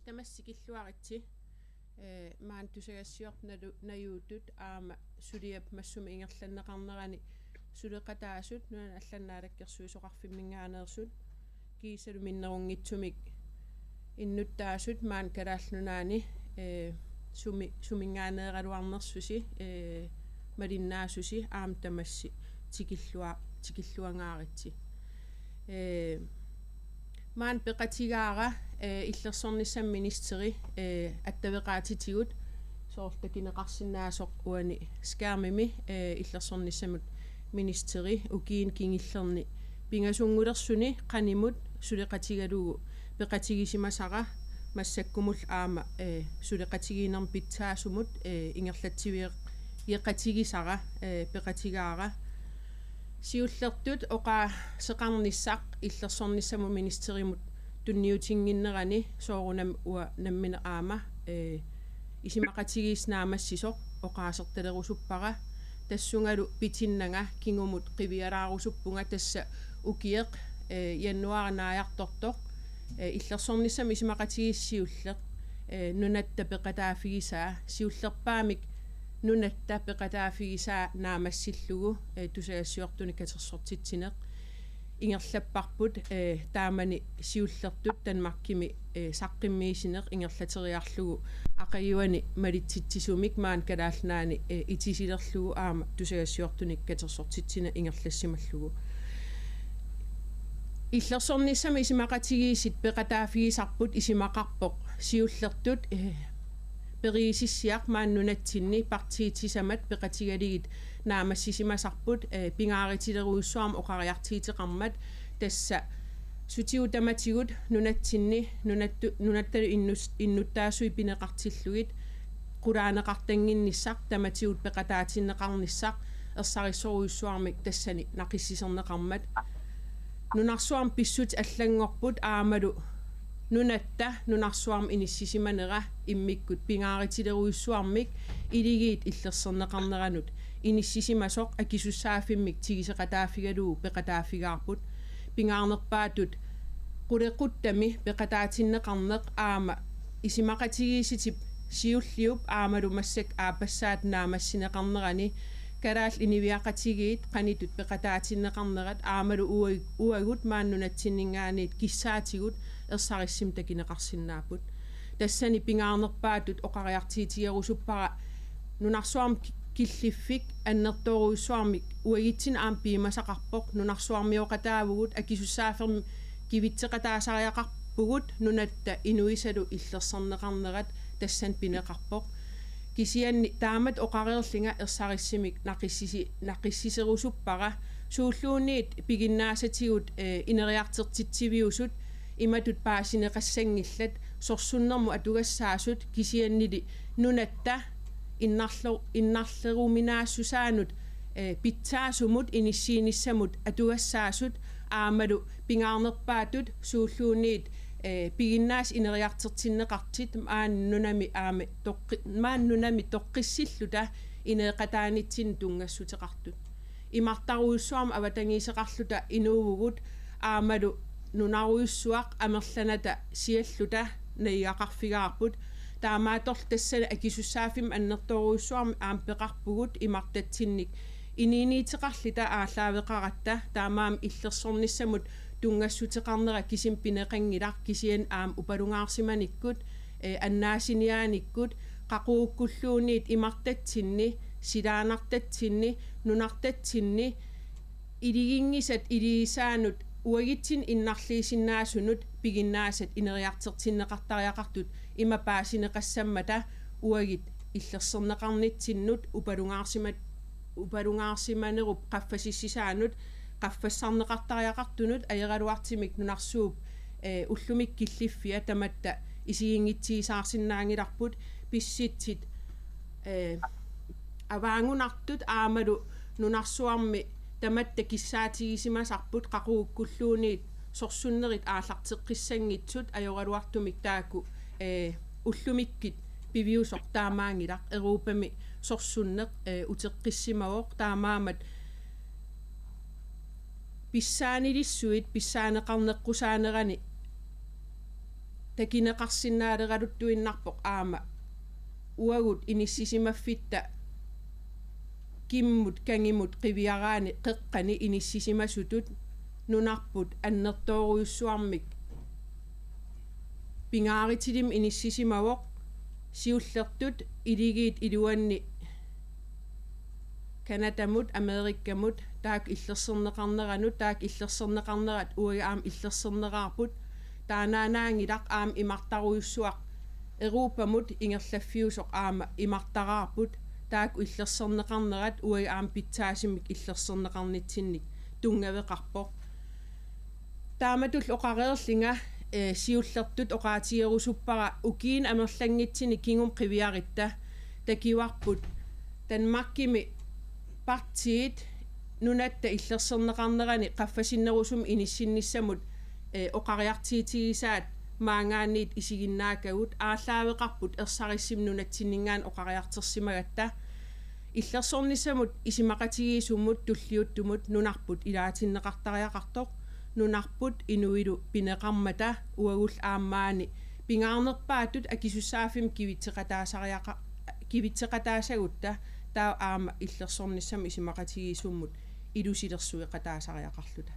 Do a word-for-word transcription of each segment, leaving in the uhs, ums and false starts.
Tamassi tikilluaritsi, ee, maani tusagassiortut nalu-, najuuttut aamma suliap massuma ingerlanneqarnerani suleqataasut Nunani Allanut Naalakkersuisoqarfimminngaanneersut kiisalu minnerunngitsumik innuttaasut maani Kalaallit Nunaanni, ee, sumi-, suminngaanneeraluarnersusi, ee, malinnaasusi aamma tamassi tikillua-, tikilluangaaritsi. Ee, maani peqatigaara, ee, illersornissamut ministeri, ee, attaveqaatitigut soorlu takuneqarsinnaasoq uani skærmimi, ee, illersornissamut ministeri ukiuni kingullerni pingasunngulersuni qanimut suleqatigalugu peqatigisimasara massakkumullu aamma, ee, suleqatigiinnermut pitsaasumut, ee, ingerlatsivigeqatigisara, ee, peqatigaara. Siullertut oqaaseqarnissaq illersornissamut ministerimut tunniutinnginnerani soorunami uanga nammineq aamma, ee, isumaqatigiissut naammassisoq oqaasertalerusuppara. Tassungalu pitinnanga kingumut qivialaarusuppunga tassa ukioq, ee, januaarip naajartortoq, ee, illersornissamut isumaqatigiissut siulleq, ee, nunatta peqataaffigisaa, siullerpaamik nunatta peqataaffigisaa naammassillugu, ee, tusagassiortunik katersortitsineq ingerlapparput, ee, taamani siullertut Danmarkimi, ee, saqqummiussineq ingerlateriarlugu aqaguani malitsitsisumik maani Kalaallit Nunaanni, ee, itisilerlugu aamma tusagassiortunik katersortitsineq ingerlassimallugu. Illersornissamut isumaqatigiissut peqataaffigisarput isumaqarpoq siullertut, ee, periusissiaq maani nunatsinni partiit sisamat peqatigalugit naammassisimasarput, ee, pingaarutilerujussuarmik oqariartuuteqarmat tassa sutigut tamatigut nunatsinni nunattu-, nunattalu innus-, innuttaasui pineqartillugit qulaaneqartannginnissaq tamatigut peqataatinneqarnissaq ersarissorujussuarmik tassani naqissiserneqarmat. Nunarsuarmi pissutsit allanngorput aammalu nunatta nunarsuarmi inissisimanera immikkut pingaarutilerujussuarmik iligiit illersorneqarneranut inissisimasoq akisussaaffimmik tiguseqataaffigalugu peqataaffigaarput. Pingaarnerpaatut qulequttami peqataatinneqarneq aamma isumaqatigiissutip siulliup aammalu massakkut aappassaata naammassineqarnerani kalaallit inuiaqatigiit qanoq peqataatinneqarnerat aammalu ua-, uagut maani nunatsinninngaanniit kissaatigut ersarissumik takuneqarsinnaapput. Tassani pingaarnerpaatut oqariartuutigerusuppara nunarsuarmi ki-, killiffik annertoorujussuarmik uagutsinnut aamma piumasaqarpoq, nunarsuarmioqataavugut, akisussaaffermi kivitseqataasariaqarpugut nunatta inuisalu illersorneqarnerat tassani pineqarpoq. Kisianni taamatut oqareerlunga ersarissumik naqissisi-, naqissiserusuppara suulluunniit piginnaasatigut, ee, ineriartortitsiviusut imatut paasineqassanngillat sorsunnermut atugassaasut kisiannili nunatta innarlo-, innarleruminaassusaanut, ee, pitsaasumut inissiinissamut atugassaasut aammalu pingaarnerpaatut suulluunniit, ee, piginnaasat ineriartortinneqartut maani nunami aamma toqqi-, maani nunami toqqissilluta ineeqataanitsinnut tunngassuteqartut. Imartarujussuarmik avatangiiseqarluta inuuvugut aammalu nunarujussuaq amerlanata sialluta najugaqarfigaarput. Taamaattorli tassani akisussaaffimmik annertoorujussuarmik aamma peqarpugut imartatsinnik inuuniuteqarluta aallaaveqaratta, taamaammat illersornissamut tunngassuteqarnera kisimi pineqanngilaq kisianni aamma upalungaarsimanikkut, ee, annaasiniaanikkut, qaqugukkulluunniit imartatsinni, silaannartatsinni, nunartatsinni, iliginngisat iliuusaannut uagutsinnut innarliisinnaasunut piginnaasat ineriartortinneqartariaqartut ima paasineqassammata uagut illersorneqarnitsinnut upalungaarsimat-, upalungaarsimanerup qaffasissutaanut qaffassarneqartariaqartunut ajoraluartumik nunarsuup, ee, ullumikkut killiffia tamatta isiginngitsigisaarsinnaanngilarput pissutsit, ee, avaanngunartut aammalu nunarsuarmi tamatta kissaatigisimasarput qaqugukkulluunniit sorsunnerit aallarteqqissanngitsut ajoraluartumik taakku, ee, ullumikkut piviusoq taamaanngilaq Europami sorsunneq, ee, uteqqissimavoq taamaammat pissaanilissuit pissaaneqarneqqusaanerani takineqarsinnaaleraluttuinnarpoq aamma uagut inissisimaffitta kimmut kangimut qiviaraanni qeqqani inissisimasutut nunarput annertoorujussuarmik pingaaritilik inissisimavoq, siullertut iligiit iluanni Canadamut, Amerikamut, taakku illersorneqarneranut, taakku illersorneqarnerat uagut aamma illersorneraarput, taannaanaanngilaq aamma imartarujussuaq Europamut ingerlaffiusoq aamma imartaraarput, taakku illersorneqarnerat uagut aamma pitsaasumik illersorneqarnitsinnik tunngaveqarpoq. Taamatullu oqareerlunga, eh, siullertut oqaatigerusuppara ukiuni amerlanngitsunik kingumut qiviarutta takuarput Danmarkimi partiit nunatta illersorneqarnerani qaffasinnerusumik inissinnissamut, eh, oqariartuutigisaat maanngaanniit isiginnaagakkit, aallaaveqarput ersarissumik nunatsinninngaanniit oqariartorsimagatta. Illersornissamut isumaqatigiissummut tulliuttumi nunarput ilaatinneqartariaqartoq, nunarput inuilu pineqarmata uagullu aamma maani pingaarnerpaatut akisussaaffimmik kivitseqataasariaqa-, kivitseqataasagutta, taava aamma illersornissamut isumaqatigiissummut ilusilersueqataasariaqarluta.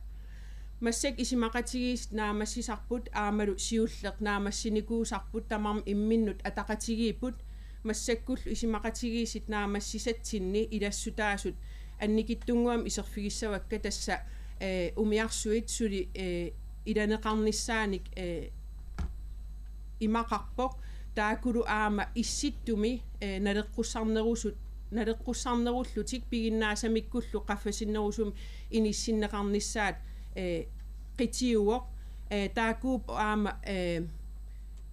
Massakkut isumaqatigiissut naammassisarput aammalu siulleq naammassinikuusarput tamarmik imminnut ataqatigiipput, massakkullu isumaqatigiissut naammassisatsinni ilassutaasut annikitsunnguamik iserfigissavakka, tassa, eh, umiarsuit suli, eh, ilaneqarnissaanik, eh, imaqarpoq, taakkulu aamma issittumi, eh, naleqqussarnerusut, naleqqussarnerullutik piginnaassamikkullu qaffasinnerusumik inissinneqarnissaat, eh, qitiuvoq, eh, taakkuupput aamma, eh,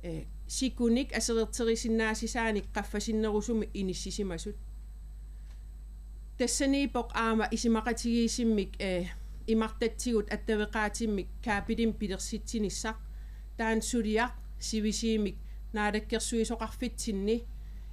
eh, sikunik aserorterisinnaassisaanik qaffasinnerusumik inissisimasut. Tassaniippoq aamma isumaqatigiissummik, eh, imartatsigut attaveqaatimmik kaapitimi pilersitsinissaq. Taanna suliaq sivisuumik naalakkersuisoqarfitsinni,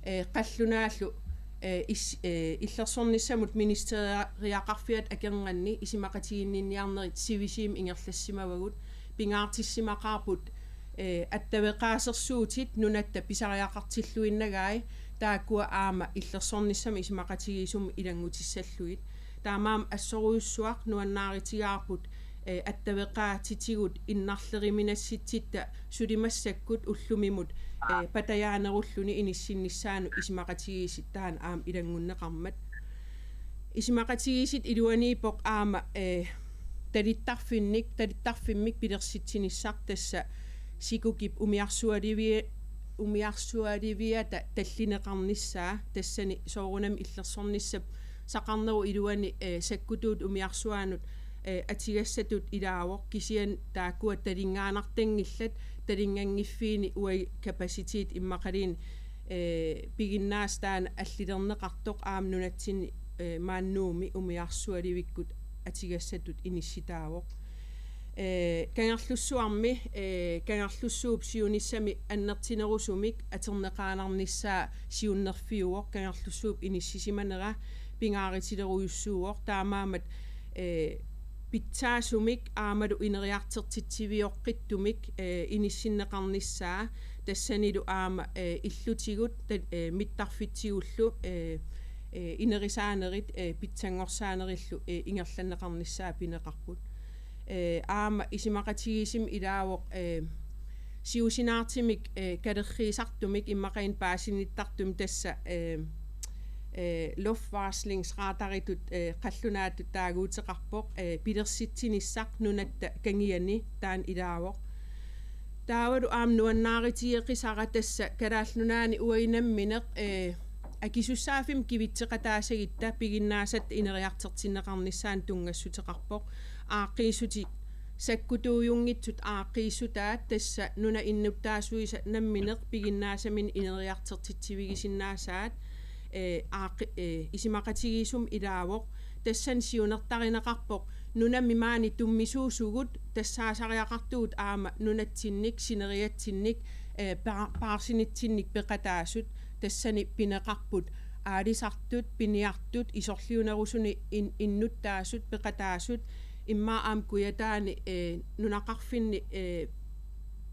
eh, qallunaallu, eh, is-, eh, illersornissamut ministeriaqarfiata akornanni isumaqatiginninniarnerit sivisuumik ingerlassimavagut, pingaartissimaqaarput, eh, attaveqaasersuutit nunatta pisariaqartilluinnagai, taakkua aamma illersornissamut isumaqatigiissummi ilanngutissallugit. Taamaammat assorujussuaq nuannaarutigaarput, eh, attaveqaatitigut innarleriminassitsutta suli massakkut ullumimut, eh, patajaanerulluni inissinnissaanut isumaqatigiissut taanna aamma ilanngunneqarmat. Isumaqatigiissut iluaniippoq aamma, eh, talittarfinnik, talittarfimmik pilersitsinissaq, tassa sikukip umiarsualivi-, umiarsualiviata tallineqarnissaa, tassani soorunami illersornissap saqarnerup iluani, eh, sakkutuut umiarsuaanut, eh, atugassatut ilaavoq, kisianni taakkua talingaanartanngillat, talinganngiffiini uagut kapacitet immaqaluunniit, eh, piginnaasat taanna allilerneqartoq aamma nunatsinni, eh, maani Nuummi umiarsualivikkut atugassatut inissitaavoq. Eh, Kangerlussuarmi, eh, Kangerlussuup siunissami annertunerusumik atorneqaannarnissaa siunnerfiuvoq, Kangerlussuup inissisimanera pingaarutilerujussuuvoq, taamaammat, eh, pitsaasumik aammalu ineriartortitsivioqqittumik, eh, inissinneqarnissaa, tassanilu aamma, eh, illutigut, ta-, eh, mittarfitsigullu, eh, eh, inerisaanerit, eh, pitsanngorsaanerillu, eh, ingerlanneqarnissaa pineqarput. Eh, aamma isumaqatigiissummi ilaavoq, eh, siusinaartumik, eh, kalerriisartumik immaqaluunniit paasinittartumik, tassa, eh, eh, luftvarslingsradaritut, eh, qallunaatut taaguuteqarpoq, eh, pilersitsinissaq nunatta kangiani taanna ilaavoq. Taavalu aamma nuannaarutigeqisara tassa Kalaallit Nunaanni uagut nammineq, eh, akisussaaffimmik kivitseqataasagutta piginnaasatta ineriartortinneqarnissaanut tunngassuteqarpoq. Aaqqiissutit sakkutuujunngitsut aaqqiissutaat, tassa nunap innuttaasuisa nammineq piginnaasaminnik ineriartortitsivigisinnaasaat, eh, aaqqi-, eh, isumaqatigiissummi ilaavoq. Tassani siunertarineqarpoq nunami maani tummisuusugut tassaasariaqartugut aamma nunatsinnik, sineriatsinnik, eh, pa-, paarsinitsinnik peqataasut, tassani pineqarput aalisartut, piniartut, isorliunerusuni in-, innuttaasut, peqataasut, immaqa aamma Kujataani, eh, nunaqarfinni, eh,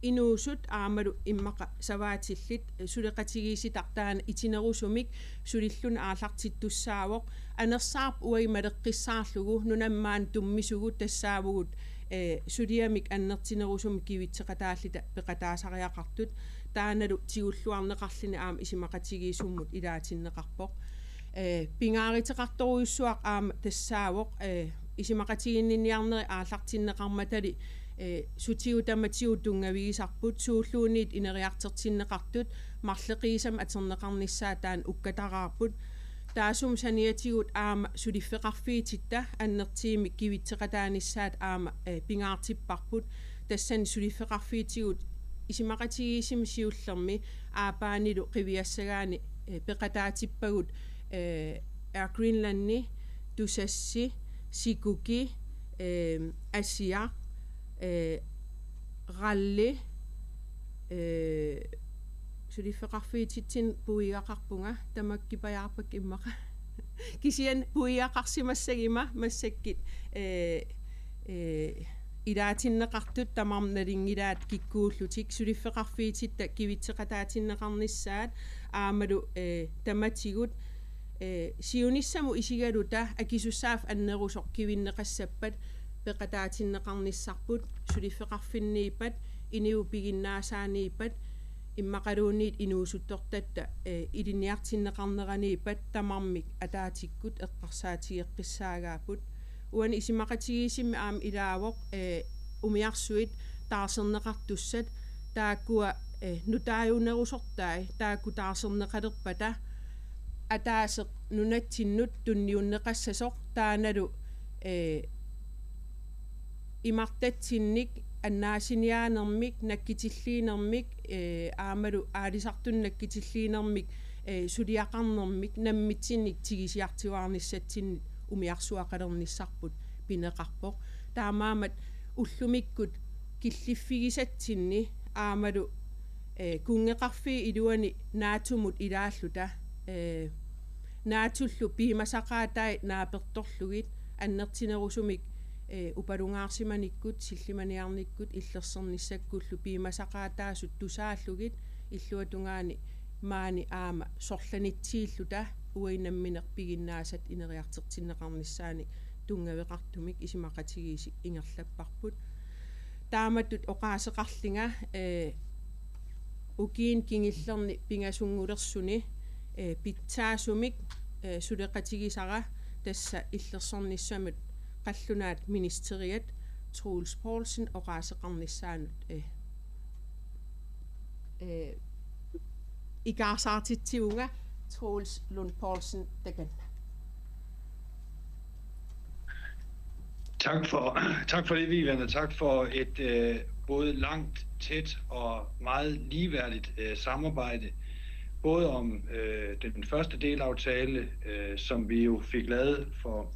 inuusut aammalu immaqa savaatillit suleqatigiissitaq taanna itinerusumik sulilluni aallartittussaavoq. Anersaarput uagut maleqqissaarlugu nunamut maani tummisugut tassaavugut, eh, suliamik annertunerusumik kivitseqataalluta peqataasariaqartut. Taannalu tigulluarneqarluni aamma isumaqatigiissummut ilaatinneqarpoq. Eh, pingaaruteqartorujussuaq aamma tassaavoq, eh, isumaqatigiinniarnerit aallartinneqarmatali, eh, sutigut tamatigut tunngavigisarput, suulluunniit ineriartortinneqartut marloqiusamik atorneqarnissaat taanna ukkataraarput. Taassuma saniatigut aamma suliffeqarfiutitta annertuumik kivitseqataanissaat aamma, eh, pingaartipparput. Tassani suliffeqarfiutigut isumaqatigiissummi siullermi aappaanilu qiviassagaanni, eh, peqataatippagut, eh, Air Greenlandi, Tusass, Sikuki, eh, Asiaq, eh, RAL-i, eh, suliffeqarfiutitsinni puigaqarpunga, tamakkipajaarpakka immaqa. Kisianni puigaqarsimassaguma massakkut, eh, eh, ilaatinneqartut tamarmik nalunngilaat kikkuullutik suliffeqarfiutitta kivitseqataatinneqarnissaat aammalu, eh, tamatigut, eh, siunissamut isigaluta akisussaaffik annerusoq kivinneqassappat peqataatinneqarnissarput suliffeqarfinniippat inuup piginnaasaaniippat immaqaluunniit inuusuttortatta, eh, ilinniartinneqarneraniippat tamarmik ataatikkut eqqarsaatigeqqissaagaapput. Uani isumaqatigiissummi aamma ilaavoq, eh, umiarsuit taarserneqartussat taakkua, eh, nutaajunerusortai taakku taarserneqalerpata ataaseq nunatsinnut tunniunneqassasoq taannalu, eh, imartatsinnik annaasiniaanermik nakkutilliinermik, eh, aammalu aalisartunut nakkutilliinermik, eh, suliaqarnermik nammitsinnut tigusisartuaarnissatsinnut umiarsuaqalernissarput pineqarpoq. Taamaammat ullumikkut killiffigisatsinni aammalu, eh, kunngeqarfiup iluani NATO-mut ilaalluta, eh, NATO-llu piumasaqaatai naapertorlugit annertunerusumik, eh, upalungaarsimanikkut, sillimaniarnikkut, illersornissakkullu piumasaqaataasut tusaallugit illuatungaani maani aamma sorlanitsiilluta uagut nammineq piginnaasat ineriartortinneqarnissaanik tunngaveqartumik isumaqatigiissut ingerlapparput. Taamatut oqaaseqarlunga, eh, ukiuni kingullerni pingasunngulersuni, eh, pitsaasumik, eh, suleqatigisara tassa illersornissamut qallunaat ministeriat Troels Poulsen oqaaseqarnissaanut, eh, eh, ikaarsaartitsivunga. Troels Lund Poulsen, takanna. Tak for, tak for det, Vivian, og tak for et øh, både langt, tæt og meget ligeværdigt øh, samarbejde. Både om øh, den første delaftale, øh, som vi jo fik lavet for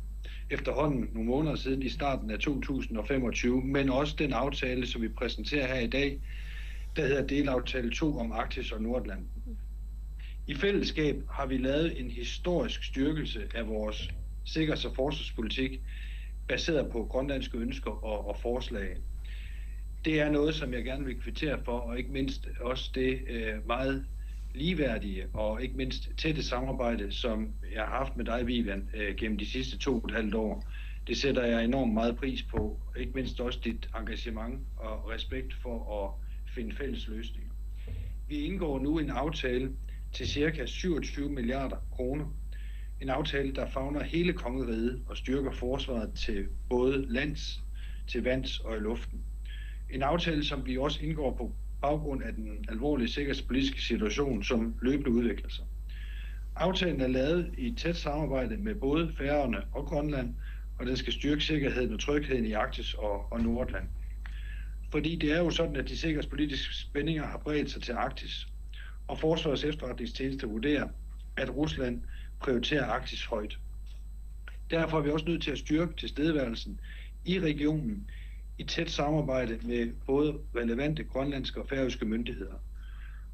efterhånden nogle måneder siden i starten af to tusind og femogtyve, men også den aftale, som vi præsenterer her i dag, der hedder delaftale to om Arktis og Nordatlanten. I fællesskab har vi lavet en historisk styrkelse af vores sikkerheds- og forsvarspolitik, baseret på grønlandske ønsker og, og forslag. Det er noget, som jeg gerne vil kvittere for, og ikke mindst også det øh, meget ligeværdige og ikke mindst tætte samarbejde, som jeg har haft med dig, Vivian, øh, gennem de sidste to og et halvt år. Det sætter jeg enormt meget pris på, ikke mindst også dit engagement og respekt for at finde fælles løsninger. Vi indgår nu en aftale til cirka syvogtyve milliarder kroner. En aftale, der favner hele kongeriget og styrker forsvaret til både lands, til vands og i luften. En aftale, som vi også indgår på baggrund af den alvorlige sikkerhedspolitiske situation, som løbende udvikler sig. Aftalen er lavet i et tæt samarbejde med både Færøerne og Grønland, og den skal styrke sikkerheden og trygheden i Arktis og, og Nordatlanten. Fordi det er jo sådan, at de sikkerhedspolitiske spændinger har bredt sig til Arktis, og Forsvarets Efterretningstjeneste vurderer, at Rusland prioriterer Arktis højt. Derfor er vi også nødt til at styrke tilstedeværelsen i regionen i tæt samarbejde med både relevante grønlandske og færøske myndigheder.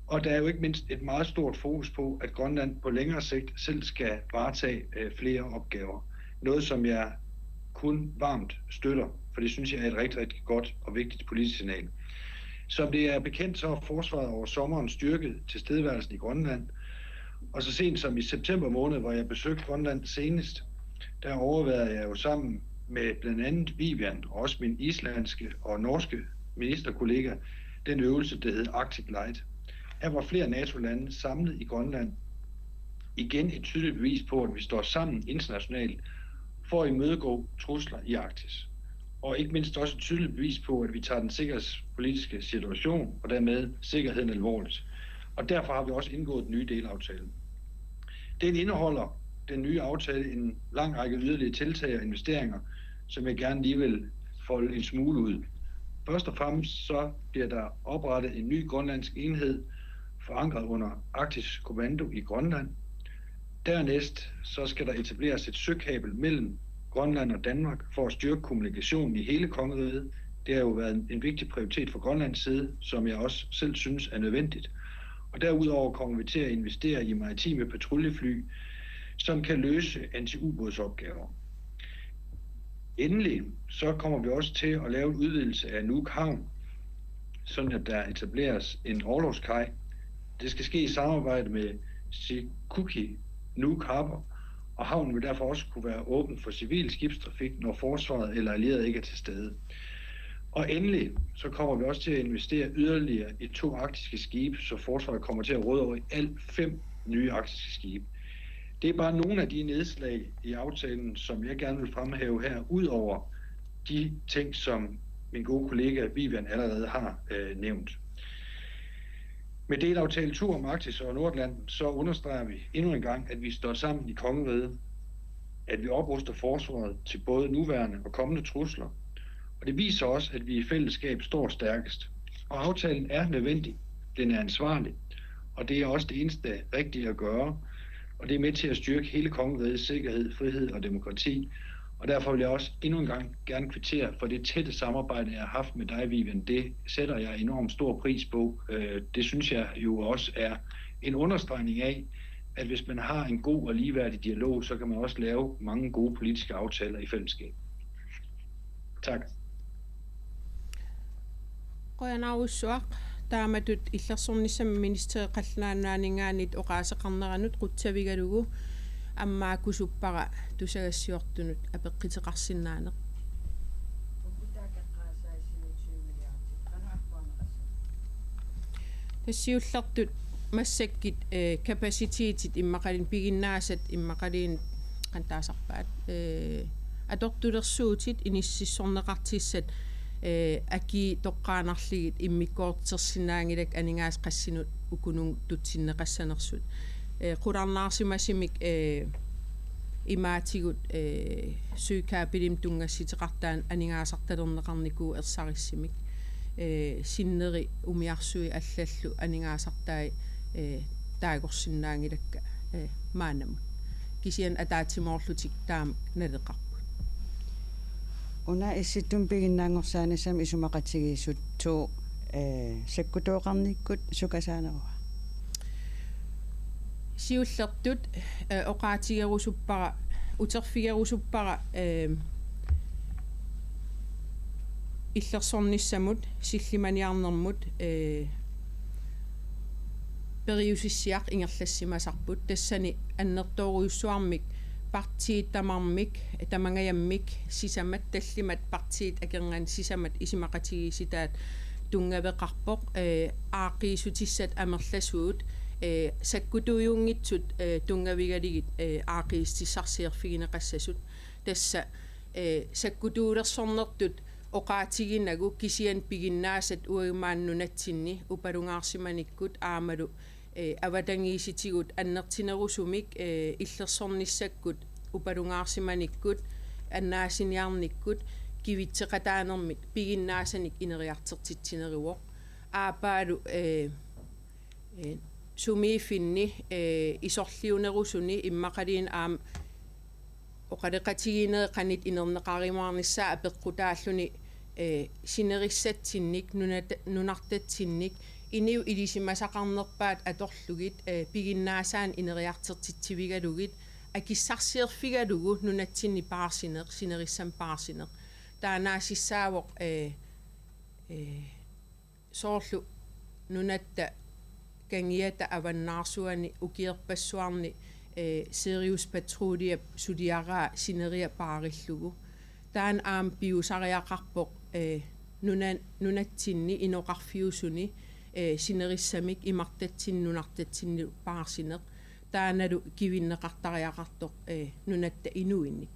Og der er jo ikke mindst et meget stort fokus på, at Grønland på længere sigt selv skal varetage øh, flere opgaver. Noget, som jeg kun varmt støtter, for det synes jeg er et rigtig, rigtig godt og vigtigt politisk signal. Som det er bekendt, så har forsvaret over sommeren styrket tilstedeværelsen i Grønland. Og så sent som i september måned, hvor jeg besøgte Grønland senest, der overværede jeg jo sammen med blandt andet Vivian og også min islandske og norske ministerkollega den øvelse, der hed Arctic Light. Her var flere NATO-lande samlet i Grønland. Igen et tydeligt bevis på, at vi står sammen internationalt for at imødegå trusler i Arktis. Og ikke mindst også et tydeligt bevis på, at vi tager den sikkerhedspolitiske situation og dermed sikkerheden alvorligt. Og derfor har vi også indgået den nye delaftale. Den indeholder, den nye aftale, en lang række yderligere tiltag og investeringer, som jeg gerne lige vil folde en smule ud. Først og fremmest så bliver der oprettet en ny grønlandsk enhed, forankret under Arktisk Kommando i Grønland. Dernæst så skal der etableres et søkabel mellem Grønland og Danmark for at styrke kommunikationen i hele kongeriget. Det har jo været en vigtig prioritet fra Grønlands side, som jeg også selv synes er nødvendigt. Og derudover kommer vi til at investere i maritime patruljefly, som kan løse anti-ubådsopgaver. Endelig så kommer vi også til at lave en udvidelse af Nuuk Havn, sådan at der etableres en orlogskaj. Det skal ske i samarbejde med Sikuki Nuuk Harbor, og havnen vil derfor også kunne være åben for civil skibstrafik, når forsvaret eller allierede ikke er til stede. Og endelig så kommer vi også til at investere yderligere i to arktiske skibe, så forsvaret kommer til at råde over i alt fem nye arktiske skibe. Det er bare nogle af de nedslag i aftalen, som jeg gerne vil fremhæve her, ud over de ting, som min gode kollega Vivian allerede har øh, nævnt. Med delaftale to om Arktis og Nordatlanten, så understreger vi endnu en gang, at vi står sammen i kongeriget, at vi opruster forsvaret til både nuværende og kommende trusler, og det viser også, at vi i fællesskab står stærkest. Og aftalen er nødvendig, den er ansvarlig, og det er også det eneste rigtige at gøre, og det er med til at styrke hele kongerigets sikkerhed, frihed og demokrati. Og derfor vil jeg også endnu en gang gerne kvittere for det tætte samarbejde, jeg har haft med dig, Vivian. Det sætter jeg enormt stor pris på. Øh, det synes jeg jo også er en understregning af, at hvis man har en god og ligeværdig dialog, så kan man også lave mange gode politiske aftaler i fællesskab. Tak. Qujanarsuaq. Taamatut illersornissamut ministeri Qallunaat Nunaanninngaanniit oqaaseqarneranut qutsavigalugu ammaakkusuppara tusagassiortunut apeqquteqarsinnaaneq. Tassa siullertut massakkut eh, kapacitetit immaqaluunniit piginnaasat immaqaluunniit qanoq taasarpaat, eh, atortulersuutit inississorneqartussat, eh, akii toqqaannarlugit immikkoortitersinnaanngilakka aningaasat qassinut ukununnga tutsinneqassanersut. Eh, qularnaarsimasumik, eh, imaatigut, eh, søkabelimik tunngassuteqartoq aningaasartalerneqarnikuuvoq ersarissumik. Eh, sinneri umiarsui allallu aningaasartai, eh, taagorsinnaanngilakka, eh, maannamut. Kisianni ataatsimoorlutik taama naleqarput. Una Issittumi piginnaanngorsaanissamut isumaqatigiissut to, eh, sakkutooqarnikkut sukasaanerua? Siullertut, eh, oqaatigerusuppara, uterfigerusuppara, eh, illersornissamut, sillimaniarnermut, eh, periusissiaq ingerlassimasarput. Tassani annertoorujussuarmik partiit tamarmik, tamangajammik sisamat, tallimat partiit akornanni sisamat isumaqatigiissutaat tunngaveqarpoq, eh, aaqqiissutissat amerlasuut, eh, sakkutuujunngitsut, eh, tunngavigalugit, eh, aaqqiissutissarsiorfigineqassasut. Tassa, eh, sakkutuulersornertut oqaatiginagu kisianni piginnaasat uagut maani nunatsinni upalungaarsimanikkut aammalu, eh, avatangiisitigut annertunerusumik, eh, illersornissakkut upalungaarsimanikkut annaasiniarnikkut kivitseqataanermit piginnaasanik ineriartortitsineruvoq. Aappaalu, eh, eh, sumiiffinni, eh, isorliunerusuni immaqaluunniit aamma oqaloqatigiinnerit qanoq inerneqarumaarnissaa apeqqutaalluni, eh, sinerissatsinnik nunat-, nunartatsinnik inuit ilisimasaqarnerpaat atorlugit, eh, piginnaasaannik ineriartortitsivigalugit akissarsiorfigalugu nunatsinni paarsineq, sinerissami paarsineq. Taannaasissaavoq, eh, eh, soorlu nunatta kangiata avannaarsuani ukiorpassuarni, eh, Sirius Patruljep suliaraa sineriak paarillugu. Taanna aamma piusariaqarpoq, eh, nuna-, nunatsinni inoqarfiusuni, eh, sinerissamik imartatsinni nunartatsinni paarsineq. Taannalu kivinneqartariaqartoq, eh, nunatta inuinnik.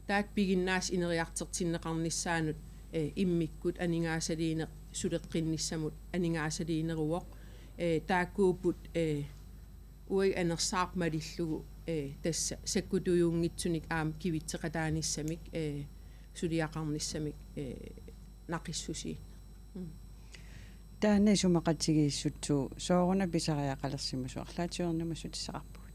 Taakku piginnaasat ineriartortinneqarnissaannut, eh, immikkut aningaasaliineq suleqqinnissamut aningaasaliineruvoq. Eh, taakkuupput, eh, uagut anersaarput malillugu, eh, tassa sakkutujuunngitsunik aamma kivitseqataanissamik, eh, suliaqarnissamik, eh, naqissusiineq. Mm. Taanna isumaqatigiissutsu sooruna pisariaqalersimasoq, arlaatigut ernumassutissaqarpugut?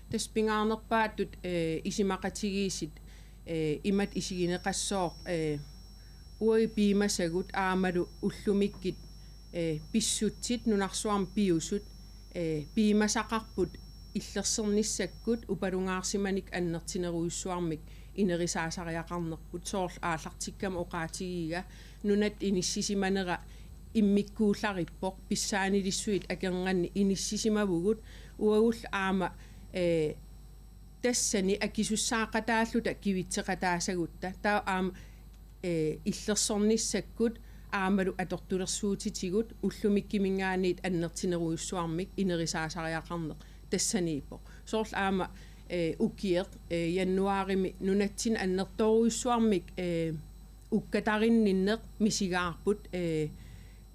Tassa pingaarnerpaatut, eh, isumaqatigiissut, eh, imatut isigineqassooq, eh, uagut piumasagut aammalu ullumikkut, eh, pissutsit nunarsuarmi piusut, eh, piumasaqarput illersornissakkut upalungaarsimanik annertunerujussuarmik inerisaasariaqarnerput. Soorlu aallartikkama oqaatigigiga nunatta inissisimanera immikkuullarippoq, pissaanilissuit akornanni inissisimavugut, uagullu aamma, eh, tassani akisussaaqataalluta kivitseqataasagutta. Taava aamma, eh, illersornissakkut aammalu atortulersuutitigut ullumikkut-minngaanniit annertunerujussuarmik inerisaasariaqarneq tassaniippoq. Soorlu aamma, eh, ukioq, eh, januaarimi nunatsinni annertoorujussuarmik, eh, ukkatarinninneq misigaarput, eh,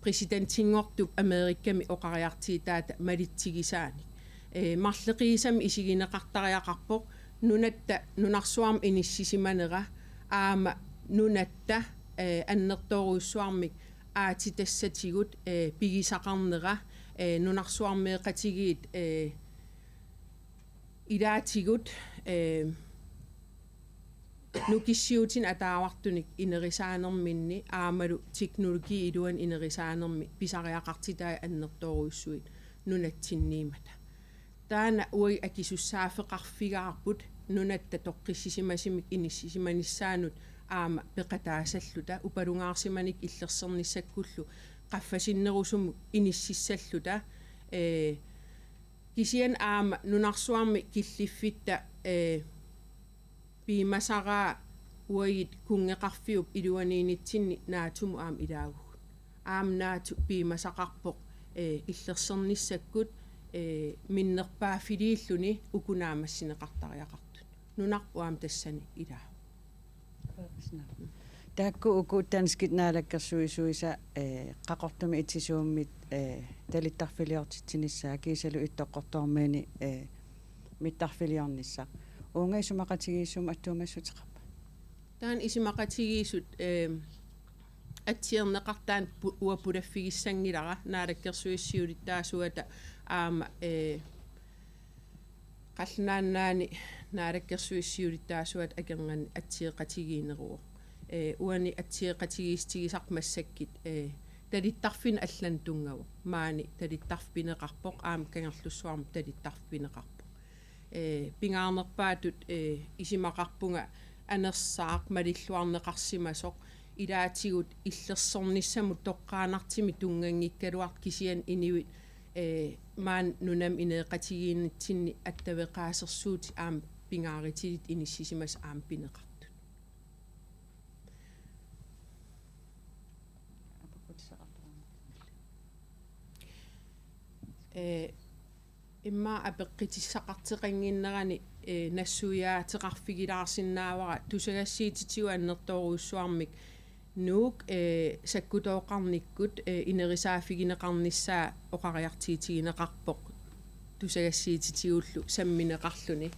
præsidentinngortup Amerikami oqariartuutaata malitsigisaanik. Eh, marloqiusamik isigineqartariaqarpoq nunatta nunarsuarmi inissisimanera aamma nunatta, eh, annertoorujussuarmik aatsitassatigut, eh, pigisaqarnera, eh, nunarsuarmioqatigiit, eh, ilaatigut, eh, nukissiuutinik ataavartunik inerisaanerminni aammalu teknologiip iluani inerisaanermi pisariaqartitaat annertoorujussuit nunatsinniimmata. Taanna uagut akisussaaffeqarfigaarput nunatta toqqissisimasumik inissisimanissaannut aamma peqataasalluta, upalungaarsimanik illersernissakkullu qaffasinnerusumut inississalluta, eh, kisianni aamma nunarsuarmi killiffitta, eh, piumasaraa uagut kunngeqarfiup iluaniinnitsinni NATO-mut aamma ilaavugut. Aamma NATO piumasaqarpoq, eh, illersornissakkut, eh, minnerpaaffiliilluni uku naammassineqartariaqartut. Nunarput aamma tassani ilaavoq. Taakku uku danskit naalakkersuisuisa, eh, Qaqortumi itisuummit, eh, talittarfiliortitsinissaa kiisalu Ittoqqortoormiini, eh, mittarfiliornissaq. Uunga isumaqatigiissummi attuumassuteqarpa? Taanna isumaqatigiissut, eh, atsiorneqartut taanna pu-, uanga pulaffigissanngilara, naalakkersuisut siulittaasuata aamma, eh, Qallunaat Nunaanni naalakkersuisut siulittaasuata akornanni atsioqatigiinneruvoq. Eh, uani atsioqatigiissutigisarput massakkut, eh, talittarfinnut allanut tunngavoq. Maani talittarfik pineqarpoq, aamma Kangerlussuarmi talittarfik pineqarpoq. Eh, pingaarnerpaatut, eh, isumaqarpunga anersaaq malilluarneqarsimasoq, ilaatigut illersornissamut toqqaannartumik tunnganngikkaluartoq, kisianni inuit, eh, maani nunami inoqatigiinnitsinni attaveqaasersuutit aamma pingaarutilik inissisimasut aamma pineqartut. Eh, immaqa apeqqutissaqartoqannginnerani, eh, nassuiaateqarfigilaarsinnaavara tusagassiutitigut annertoorujussuarmik Nuuk, eh, sakkutooqarnikkut, eh, inerisaaffigineqarnissaa oqariartuutigineqarpoq tusagassiutitigullu sammineqarluni.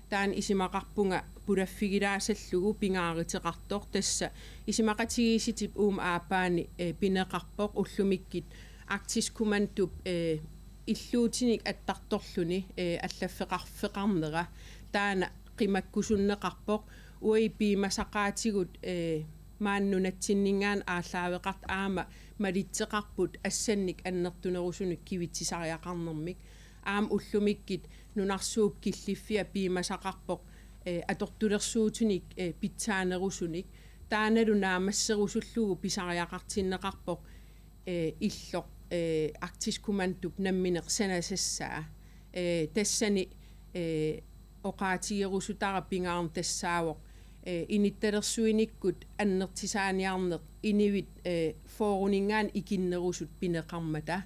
Taanna isumaqarpunga pulaffigilaasallugu pingaaruteqartoq, tassa isumaqatigiissutip uuma aappaani, eh, pineqarpoq ullumikkut Arktisk Kommandop, eh, illuutinik attartorluni, eh, allaffeqarfeqarnera. Taanna qimakkusunneqarpoq, uagut piumasaqaatigut, eh, maani nunatsinninngaanniit aallaaveqartut aamma malitseqarput assannik annertunerusunik kivitsisariaqarnermik. Aamma ullumikkut nunarsuup killiffia piumasaqarpoq, eh, atortulersuutinik, eh, pitsaanerusunik. Taannalu naammasserusullugu pisariaqartinneqarpoq eh, illoq, eh, Arktisk Kommandop nammineq sanasassaa. Eh, tassani, eh, oqaatigerusutara pingaarneq tassaavoq, eh, inittalersuinikkut annertusaaniarneq inuit, eh, fyrreninngaanniit ikinnerusut pineqarmata.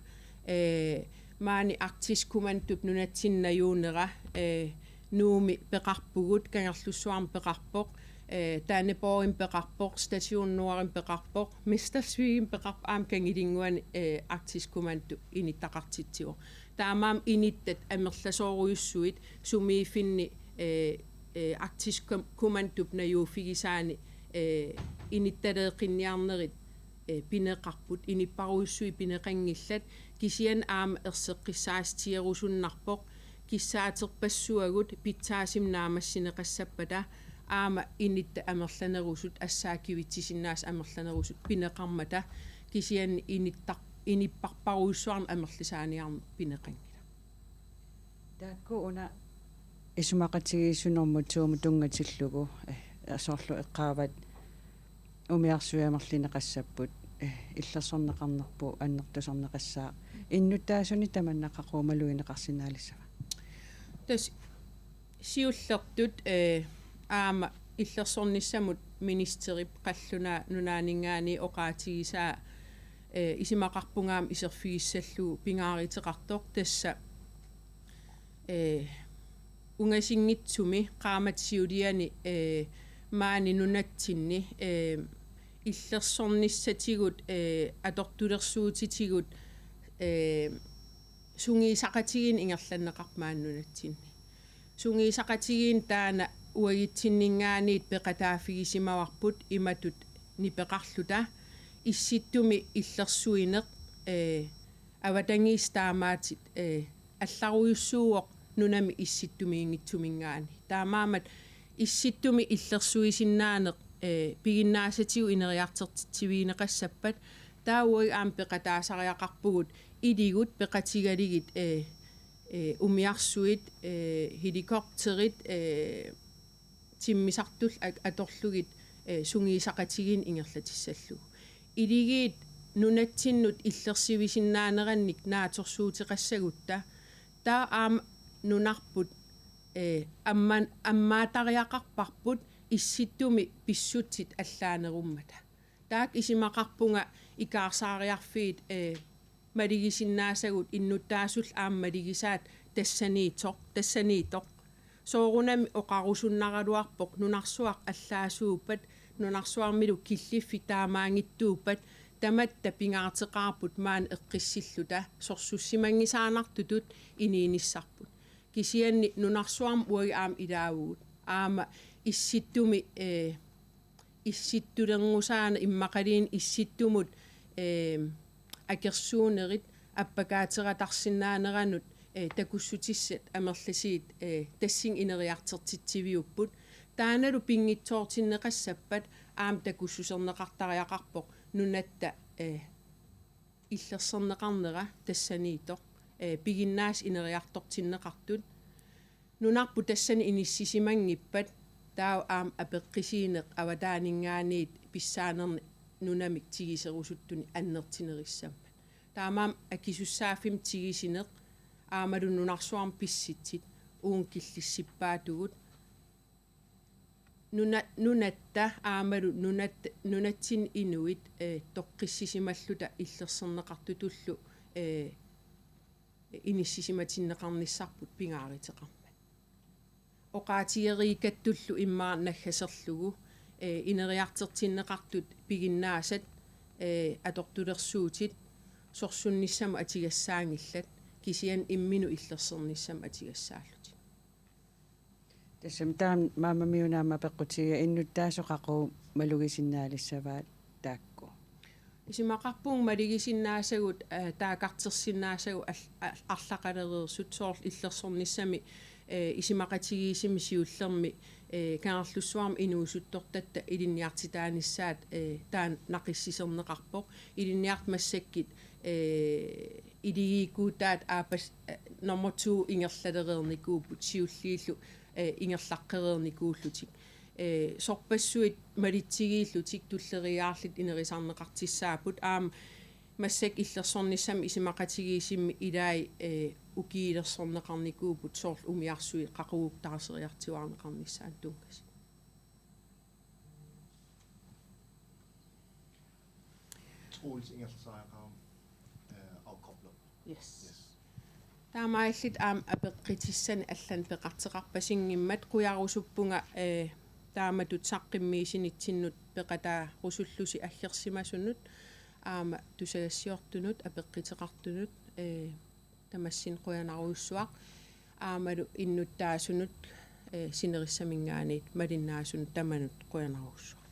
Eh, maani Arktisk Kommandop nunatsinni najuunera, eh, Nuummi peqarpugut, Kangerlussuarmi peqarpoq, eh, Danneborgimi peqarpoq, Station Nordimi peqarpoq, Mistelzweemi peqarpoq, aamma Kangilinnguani, eh, Arktisk Kommando inittaqartitsivoq. Taamaammat inuttat amerlasoorujussuit sumiiffinni, eh, eh, Arktisk Kom-, Kommandop najuuffigisaani, eh, inuttaleeqqinniarnerit, eh, pineqarput, inuppassuit pineqanngillat, kisianni aamma erseqqissaatigerusunnarpoq, kissaaterpassuagut pitsaasumik naammassineqassappata, aamma inuttat amerlanerusut, assaakkivitsusinnaasut amerlanerusut pineqarmata, kisianni inuttaq-, inuppassuarnik amerlisaaniarneq pineqanngilaq. Taakku una isumaqatigiissusinermut suumut tunngatillugu, eh, soorlu eqqaavat umiarsuit amerlineqassapput, eh, illersorneqarnerput annertusarneqassaaq. Innuttaasunik tamanna qaqugu malugineqarsinnaalissava? Tassa siullertut, eh, aamma illersornissamut ministerip qallunaat nunaanninngaanniit oqaatigisaa, eh, isumaqarpunga aamma iserfigissallugu pingaaruteqartoq, tassa, eh, ungasinngitsumi qaammat siuliani, eh, maani nunatsinni, eh, illersornissatigut, eh, atortulersuutitigut, eh, sungiusaqatigiinneq ingerlanneqarpoq maani nunatsinni. Sungiusaqatigiinneq taanna uagutsinninngaanniit peqataaffigisimmavarput imatut nipeqarluta: Issittumi illersuineq, eh, avatangiisit taamaattut, eh, allarujussuuvoq nunami Issittumiinngitsuminngaanniit. Taamaammat Issittumi illersuisinnaaneq, eh, piginnaasatigut ineriartortitsivigineqassappat, taava uagut aamma peqataasariaqarpugut iligut peqatigalugit, eh, eh, umiarsuit, eh, helikopterit, eh, timmisartullu at-, atorlugit, eh, sungiusaqatigiinneq ingerlatissallugu. Iligiit nunatsinnut illersuisinnaanerannik naatsorsuuteqassagutta, taava aamma nunarput, eh, amman-, ammaattariaqarparput Issittumi pissutsit allaanerummata. Taakku isumaqarpunga ikaarsaariarfiit, eh, malugisinnaasagut, innuttaasullu aamma malugisaat tassaniittoq, tassaniittoq. Soorunami oqarusunnaraluarpoq nunarsuaq allaasuuppat, nunarsuarmilu killiffik taamaanngitsuuppat, tamatta pingaarteqaarput maani eqqissilluta, sorsussimanngisaannartutut inuunissarput. Kisianni nunarsuarmi uagut aamma ilaavugut. Aamma Issittumi, eh, issittulerngusaaneq immaqaluunniit Issittumut, eh, akersuunerit appakaateratarsinnaaneranut, eh, takussutissat amerlasuut, eh, tassunga ineriartortitsiviupput. Taannalu pinngitsoortinneqassappat aamma takussuserneqartariaqarpoq nunatta, eh, illersorneqarnera tassaniittoq, eh, piginnaasat ineriartortinneqartut. Nunarput tassani inissisimanngippat, taava aamma apeqqutigineq avataaninngaanniit pissaanernik nunamik tiguserusuttunik annertunerussammat. Taamaammat akisussaaffimmik tigusineq aammalu nunarsuarmi pissutsit uunga killissipaatigut. Nuna-, nunatta aammalu nunat-, nunatsinni inuit, eh, toqqissisimalluta illersorneqartutullu, eh, inissisimatinneqarnissarput pingaaruteqarmat. Oqaatigereerikattullu immaqa naggaserlugu, eh, ineriartortinneqartut piginnaasat, eh, atortulersuutit sorsunnissamut atugassaanngillat, kisianni imminut illersornissamut atugassaallutik. Tassami taama Maama Miuna aamma apeqqutigiga innuttaasoq qaqugu malugisinnaalissavaat taakku. Isumaqarpunga malugisinnaasagut, eh, taakkartorsinnaasagut al-, al-, arlaqalereersut, soorlu illersornissami, eh, isumaqatigiissummi siullermi, eh, Kangerlussuarmi inuusuttortatta ilinniartitaanissaat, eh, taanna naqissuserneqarpoq. Ilinniartut massakkut, eh, iligiikkuutaat aappas-, eh, nummer to ingerlalereernikuupput, siulliullu, eh, ingerlaqqereernikuullutik. Eh, sorpassuit malitsigiillutik tulleriiaarlutik inerisarneqartussaapput, aamma Massakkut illersornissamut isumaqatigiissummi ilaat, eh, ukiilersorneqarnikuupput soorlu umiarsuit qaqugu taarseriartuaarneqarnissaannut tunngasut. Troels ingerlasariaqarami, eh, afkobler. Yes. Yes. Taamaalilluta aamma apeqqutissanik allanut peqartoqarpasinngimmat qujarusuppunga, eh, taamatut saqqummiussinitsinnut peqataarusullusi aggersimasunut aamma tusagassiortunut apeqquteqartunut, eh, tamassinnut qujanarujussuaq aammalu innuttaasunut, eh, sinerissaminngaanniit malinnaasunut tamanut qujanarujussuaq.